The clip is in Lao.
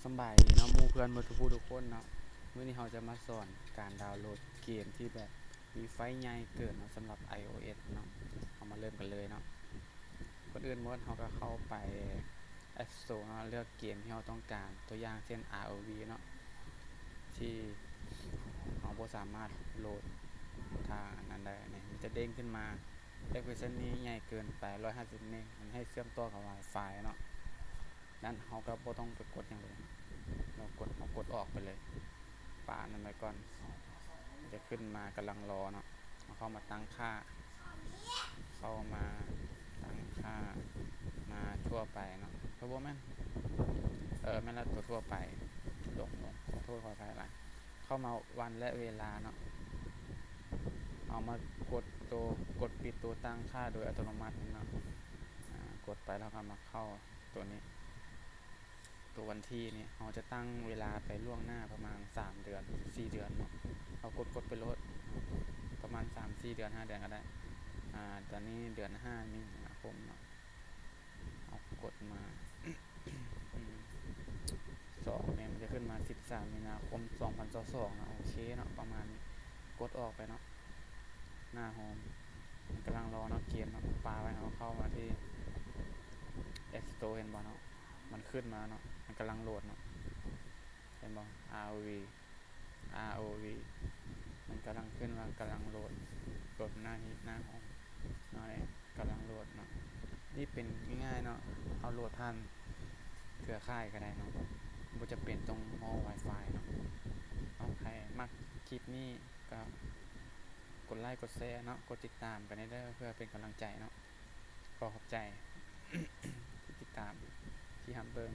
ສຳບາຍດີເນາະ ໝູ່ເພື່ອນໝົດທຸກຜູ້ທຸກຄົນເນາະ. ມື້ນີ້ເຮົາຈະມາສອນການດາວໂຫຼດເກມທີ່ແບບມີໄຟລ໌ໃຫຍ່ເກີນເນາະ ສຳລັບ iOS ເນາະ. ເຮົາມາເລີ່ມກັນເລີຍເນາະ. ກ່ອນອື່ນໝົດເຮົາກໍເຂົ້າໄປ App Store ເນາະ ເລືອກເກມທີ່ເຮົາຕ້ອງການ ຕົວຢ່າງເຊັ່ນ ROV ເນາະ ທີ່ເຮົາບໍ່ສາມາດໂຫຼດທາງອັນນັ້ນໄດ້. ນີ້ມັນຈະເດ້ງຂຶ້ນມາ Application ນີ້ໃຫຍ່ເກີນໄປ ຮ້ອຍຫ້າສິບເມກ ມັນໃຫ້ເຊື່ອມຕໍ່ກັບ Wi-Fi ເນາະ. ນັ້ນເຮົາກໍບໍ່ຕ້ອງໄປກົດຫຍັງເລີຍ ເຮົາກົດ ເຮົາກົດອອກໄປເລີຍ ປະນັ້ນໄວ້ກ່ອນ. ມັນຈະຂຶ້ນມາກຳລັງລໍເນາະ. ເຮົາເຂົ້າມາຕັ້ງຄ່າ ເຂົ້າມາຕັ້ງຄ່າ ມາທົ່ວໄປເນາະ ເອີ ບໍ່ແມ່ນ ເອີ ແມ່ນລະ ຕົວທົ່ວໄປ ຫຼົງໆ ຂໍໂທດຂໍອະໄພຫຼາຍ. ເຂົ້າມາວັນ ແລະ ເວລາເນາະ. ເຮົາມາກົດໂຕ ກົດປິດໂຕຕັ້ງຄ່າໂດຍອັດຕະໂນມັດເນາະ. ອາ ກົດໄປແລ້ວເຮົາກໍມາເຂົ້າໂຕນີ້ ໂຕວັນທີນີ້ ເຮົາຈະຕັ້ງເວລາໄປລ່ວງໜ້າປະມານສາມເດືອນ ສີ່ເດືອນເນາະ. ເຮົາກົດ ກົດໄປໂລດ ປະມານສາມສີ່ເດືອນ ຫ້າເດືອນກໍໄດ້. ອາ ຕອນນີ້ເດືອນຫ້າ ມີນາຄົມເນາະ. ເຮົາກົດມາ ອືມ ສອງແມ່ນ ມັນຈະຂຶ້ນມາສິບສາມມີນາຄົມ ສອງພັນຊາວສອງເນາະ. ໂອເຄເນາະ ປະມານນີ້ ກົດອອກໄປເນາະ. ໜ້າໂຮມ ມັນກຳລັງລໍເນາະ ເກມເນາະ ປະໄວ້. ເຮົາເຂົ້າມາທີ່ App Store ເຫັນບໍ່ເນາະ ມັນຂຶ້ນມາເນາະ ມັນກຳລັງໂຫຼດເນາະ ເຫັນບໍ່ ROV ROV ມັນກຳລັງຂຶ້ນວ່າກຳລັງໂຫຼດ ໂຫຼດໜ້າຮີດໜ້າໂຮມເນາະ. ກຳລັງໂຫຼດເນາະ. ນີ້ເປັນງ່າຍໆເນາະ ເຮົາໂຫຼດຜ່ານເຄືອຂ່າຍກໍໄດ້ເນາະ ບໍ່ຈຳເປັນຕ້ອງຮໍ Wi-Fi ເນາະ. ເອົາ ໃຜມັກຄລິບນີ້ກໍກົດໄລກົດແຊເນາະ ກົດຕິດຕາມກັນແດ່ເດີ ເພື່ອເປັນກຳລັງໃຈເນາະ. ຂໍຂອບໃຈທີ່ຕິດຕາມ ທີ່ຮັບເບິ່ງ